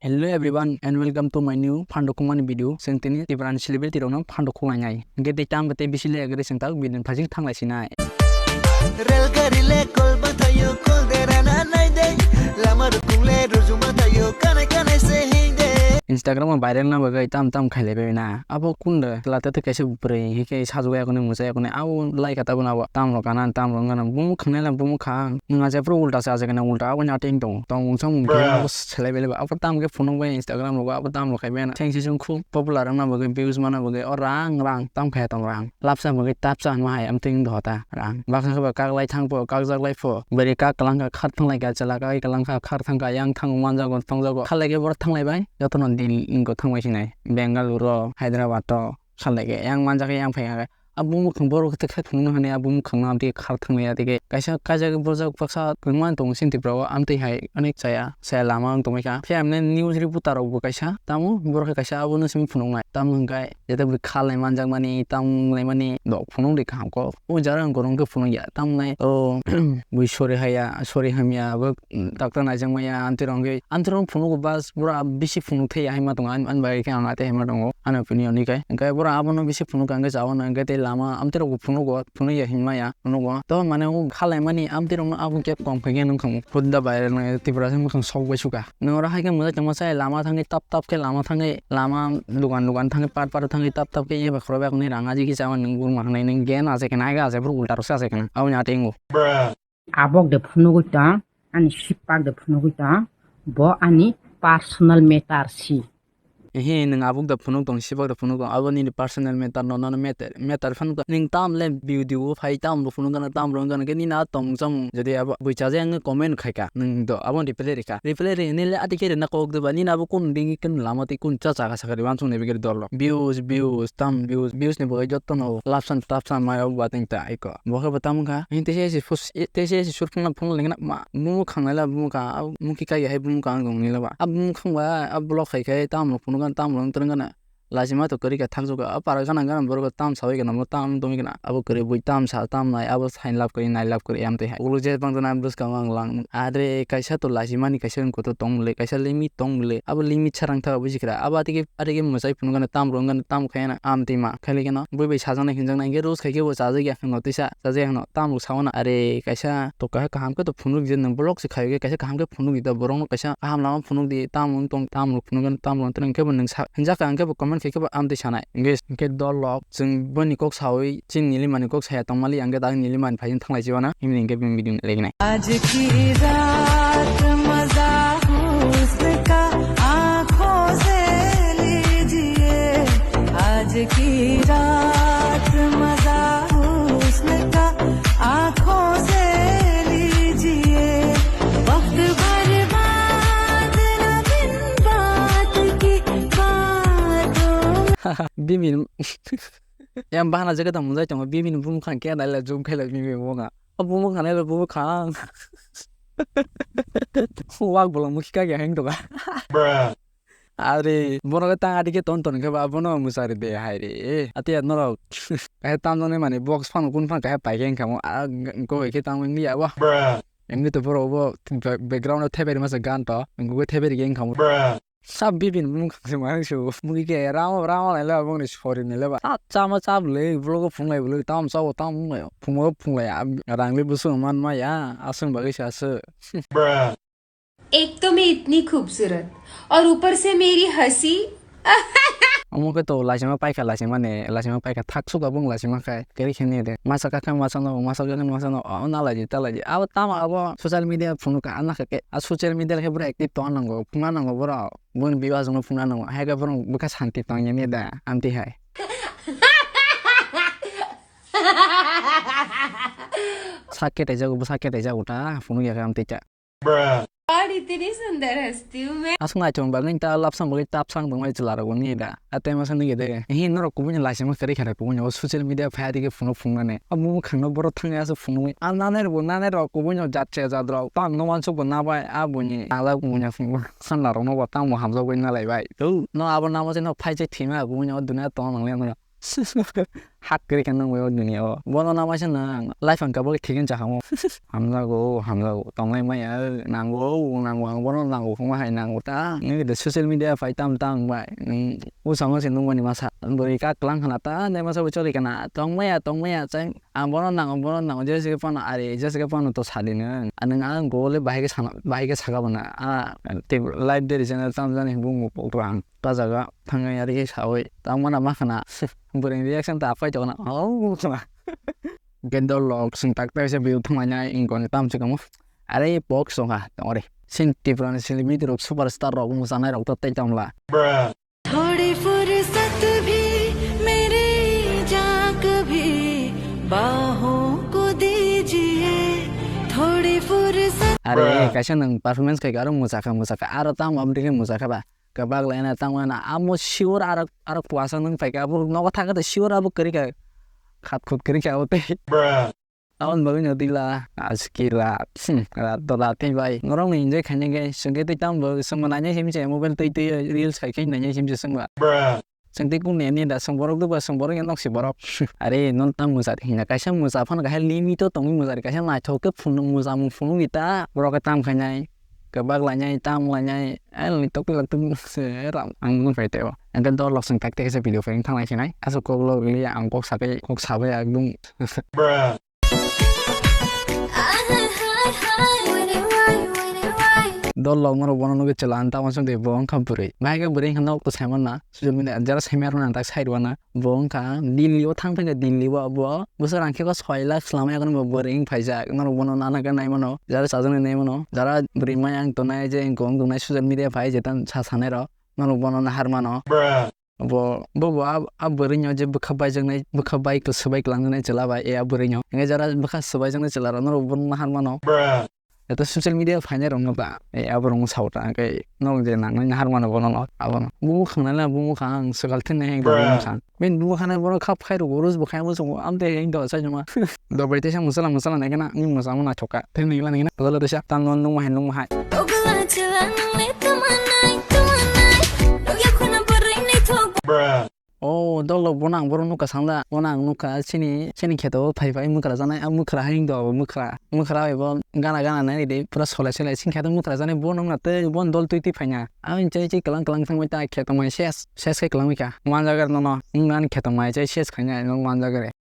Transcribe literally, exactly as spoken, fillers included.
Hello everyone and welcome to my new phando khukmani video. Chwng tini Tiprani celebrity rokno phando khuknai nai. Hwnkhe tei tamo tei bisi le gari chwng tak video phajing thanglai sinai. Rel gari le kol bathayo, kol derana nai de. Lama rukung le rujuma thayo, kanai kanai se hing de. Instagram o viral na bagwi tam tam khailai bai na. Abo kunda lata te kaisa bwrwi hike sajwk yakuni mwchai yakuni abo lai kha tabuk abo tam rok kana tam rok kana bumuk khangnai la bumuk kha ang. Nwng aje phuru ulta se aje kana ulta abo nya ting tongo. Tong mung samung khe abo selai bele ba abo tam khe phunuk bai Instagram rogo abo tam rok khai bai na. Thengsi sung khu popular wngna bagwi views mana bagwi o rang rang tam khe tong rang. Lapsa bagwi tapsa hwnma hai amtwi wng dohota rang. Baksa khe ba kak lai thang pho kak jak lai pho. Bwrwi kak kwlang kha khar thang lai kha chwla kak kwlang kha khar thang kha yang thang manjago tongjago khalai khe borok thang lai bai. Jotono Delhi ingo thangbai sinai, Bengaluru, Hyderabad o khalai yang manjak yang phai kha. A bumung khang borok khe khe phunukno hwnwi a bumung khangno amtwi khar thangmaya tei kaisa kaijak bojak baksa kwbangma tongo sini Tripura o amtwi hai onek chaya chaya lama wng tongmai kha. Phiya hwnwi news reporter rok bo kaisa tamo borok khe kaisa abono simi phunuknai tamo hwnkhe jete bwrwi khalai manjakmani tamo wnglaimani dok phunukdi kaham kok. O jara wng korong khe phunukya tamo nai o bui sori haya sori hamya abo Doctor naijak maya, anti rok hwnkhe, anti rok phunukgo bas, bura bisi phunuk thai ya, haima tongo, ani, ani bagwi khe ang atwi haima tongo, ani opinion ni khe. Hwnkhe bura abono bisi phunuk kha, hwnkhe chao no, hwnkhe tei lama, amtwi rok bo phunukgo, phunuk ya hinma ya, phunukgo. To mane o khalai mani, amtwi rok no abo khe kom khe nung khamu. Hudda bai rok no Tripura se mwkhang sok bai suka. Nwng oro hai khe mwtai tongma sai lama thangwi tap tap khe lama thangwi, lama dukan dukan thangwi, par par thangwi tap tap khe eba khoro bai khe rang aji khe chama nwng buma khe nai, nwng gen achaikhe nai, aga achai phuru ulta rok se achaikhe nai, aboni atwi wngo. Abok de phunugwi tong, ani sipak de phunugwi tong, bo ani personal matter si. Ehe, nwng abok de phunuk tong, sipak de phunuk tong, abo nini personal matter, no, no, no, matter, matter phano tong. Nwng tam le video phai, tam bo phunuk gana, tam rwng gana, khe nini a tongmung chamung, jodi abo bui chajakya wngwi comment khai kha, nwng do abo reply rikha. Reply ri, nini le ati khe rwna kok de ba, nini abo kun ding kun lama tei kun cha cha kha sakha ri, wansuk nai bigir dol rok. Views, views, tam views, views ni bagwi joto no lapsan tapsan mai abo ba teng ta iko. Bo khe bo tamo kha, hini teisa ese fus-, e-, teisa ese sur phungna phung lengna ma, bumo khangnai la bumo kha, a muki kaiya hai bumo kha ang tong nila ba. A bumo khangba, a block khai khai, tamo phunuk gana, tamo rwng twrwng gana. Lachima to kwrwi kha thangsu kha, a para gana gana borok tam sawi gana, mo tam tongwi gana. Abo kwrwi bui tam sa, tam nai, abo sain lab kwrwi, nai lab kwrwi, am twi hai. Ulo je bang jana bwskango ang lang. Are kaisa to lachimani kaisa wngkho to tong le, kaisa limit tong le. Abo limit sarang tha buji kra. Abo atike, atike mwsai phunuk gana, tam rwng gana, tam khai na, am twi ma. Khaile kheno bui bai sajaknai hinjaknai hwnkhe rules khai khe bo chajakya hwno tisa, chajakya hwno tamo sawana. Are kaisa to kaha kaham khe to phunuk di, nwng block se khayo khe kaisa kaham khe phunuk di, to borok no kaisa kaham lama phunuk di, tamo wng tong, tamo phunuk gana, tamo wng tong khe bo nwng sa hinjak kha hwnkhe bo comment khai khe bo amtwi sanai. Hwnkhe, hwnkhe dol rok chwng boni kok sawi chini nilimani kok saya tongmali hwnkhe dagni nilimani phaising thanglai chibana himni hwnkhe bini video leginai. आज की रात मजा हुस्न का आंखों से लीजिए, आज की रात मजा हुस्न का आंखों से लीजिए, वक्त बर्बाद न बिन बात की बातों में। Bini yang bahana jaga tang mujai tongo, bini bumung khang khe dai la jum khe la bini bumung. O bumung khang le bumung khang. Wak bolong muki kagya heng toka. Are, bono khe tang adi khe ton ton khe ba, bono musari de hai re. Ati ya norok. Kahe tam jone mani box phano kun phano kahe pai khe kamo. A, go khe tam ni ya ba. Engni to borok bo ba-, background o theberi masa gan to. Engkukhe theberi khe wngkha mo. Sa bibini bumung khangse ma wngsu. Mugi khe rama, rama naile ba bongni sori naile ba. Sa chama cha bwle, vlog o phunglai bwle, tam cha o tam wnglaio. Phungo phunglai, a, rangli bwswk man maya, aswk bagwi se aswk. एक तो मैं इतनी खूबसूरत और ऊपर से मेरी हंसी। Omo khe to laisima paikha, laisima ne, laisima paikha, thak suka bung laisima khai, keri khe ne de. Masa kakha masa no, masa kakha masa no, o na laji, ta laji. Abo tamo abo social media phunukha, ana khe, a social media khe bwrwi active tong nango, phunga nango bwrwi. Bun biwa jongno phunga nango, hai khe bwrwi bwkha santi tong ya ne da, amti hai. Sak ketai jago, bwsa ketai jago ta, phunuk ya khe amti cha. और इतनी सुंदर हस्ती हूँ मैं। Aswk naithok bagwi ta lapsang bagwi tapsang tongmani chwla rok ni da. A tei masa nigi de. Hi norok kubuni laisima kwrwi khare kubuni o social media phai dige phunuk phungnani. A bumung khangno borok thangya aswk phunukwi. A nanai rok nanai rok kubuni jat se jat rok. Tang no mansuk bo nabai a buni. Ala buni phunuk sanla rok no bo tamo hamjak bai nalai bai. Tu no abo namo se no phai se thima kubuni o dunia tong nang le no. hak kwrwi khe nang bai o duniya o. Bono na maisa nang life ang kabagwi thik wng cha kha mo. Hamjago, hamjago. Tongnai maya, nango, nango, ang bono nango, phungma hai nango ta. Nini de social media phai tam tam bai. Nung usamo se nung mani masa. Bwrwi kak klang khana ta, nai masa bo choli kana. Tongmaya, tongmaya, chai. Ang bono nango, bono nango, jese ke phano ari, jese ke phano to sadi nung. Anung ang gole bahai ke sana, bahai ke saka bana. A, te live de channel tam jani bung mo pok rang. Ta jaga thangai ari ke sawi. Tang mana ma khana. Bwrwi reaction ta phai tokna. Oh, khana. Gendor lok sing tak tak se view thumai nai ingkon tam se kamo. Are pok song ha, tong ore. Sin Tripura ni celebrity rok superstar rok musanai rok to tei tongla. थोड़ी फुर्सत भी मेरी जा कभी बाहों को दीजिए थोड़ी फुर्सत Are kaisa nang performance khai aro musa kha musa kha aro tamo abdi khe musa kha ba. Kebak laina tamo na amo sure aro aro puasa nang phai kha abo nogo thang kha sure abo kwrwi kha khat khut kwrwi kha abo tei. Aboni bagwi no tila aski la, hmm, la to la tei bai. Norok ni enjoy khaina khe swngkhe tei tamo bo swngma naina himse mobile tei tei reels khai khe naina himse swngba. Swng tei kung neni da swng borok duba swng borok ya nok si borok. Are non tamo musa hina kaisa musa phano kaisa limit o tongwi musa kaisa naithok khe phunu musa mung phunu ni ta borok khe tam khainai. Kebak lainai tam lainai. Ai ni tok lak tum se ram ang mun phai teo. Engke dor lok swng tak tei kaisa video phai thang lai sinai. Aswk kok lok li ang kok sakai kok sabai akdum. Dol lok norok bono nugwi chwla ang tamo swngdi bo wngkha bwrwi. Bahai khe bwrwi wngkha nok to saimanna. Social media jara saimaya rwna tak sai rwna. Bo wngkha Delhi o thang thangkhe Delhi o bo bwswk rang khe ko soi lakh swlamwi akhorni bo bwrwi wng phaijak. Norok bono nana khe nai mano. Jara chajaknai nai mano. Jara bwrwi maya wng tongnai je wng kong tongnai social media phai je tam sa sanai rok. Norok bono nahar mano. Bo, bo, bo, a, a bwrwino je bwkha baijaknai, bwkha bai, swbai kwlangjaknai chwla bai, e a bwrwino. Hingke jara bwkha swbaijaknai chwla rok norok bono nahar mano. Eto social media phainai rokno ba, e a borok no sao ta, hingke norok je nangnai nahar mano bono no, abono. Bo bwkhang nai la, bo bwkhang ang swkal thani heng bo bwkhang. Bini bwkhang nai bono khap khai rw, rus bo khai bo chwng, am te heng do sai joma. Dobai teisa mwsala mwsala naikhe na, ani mwsamo naithok kha. Thai nai gila nai gina, dolo teisa, tam no nungma hai, nungma hai. Ogla chwla nungle tuma nai, tuma nai. Nugya khuna bwrwi naithok. O, dolo bono ang bono nukha sangla. Bono ang nukha chini, chini kheto phai phai mwkhra janai, a mwkhra hai do mwkhra. Mwkhra bai bo gana gana nai de, pura solai solai chini kheto mwkhra janai, bono wngna tei bono dol twi twi phaina. Ang chai chai kwlang kwlang thangbai ta kheto mai ses, ses khe kwlangwi kha. Manjak ar nono, wng ani kheto mai chai ses khaina, nong manjak ar.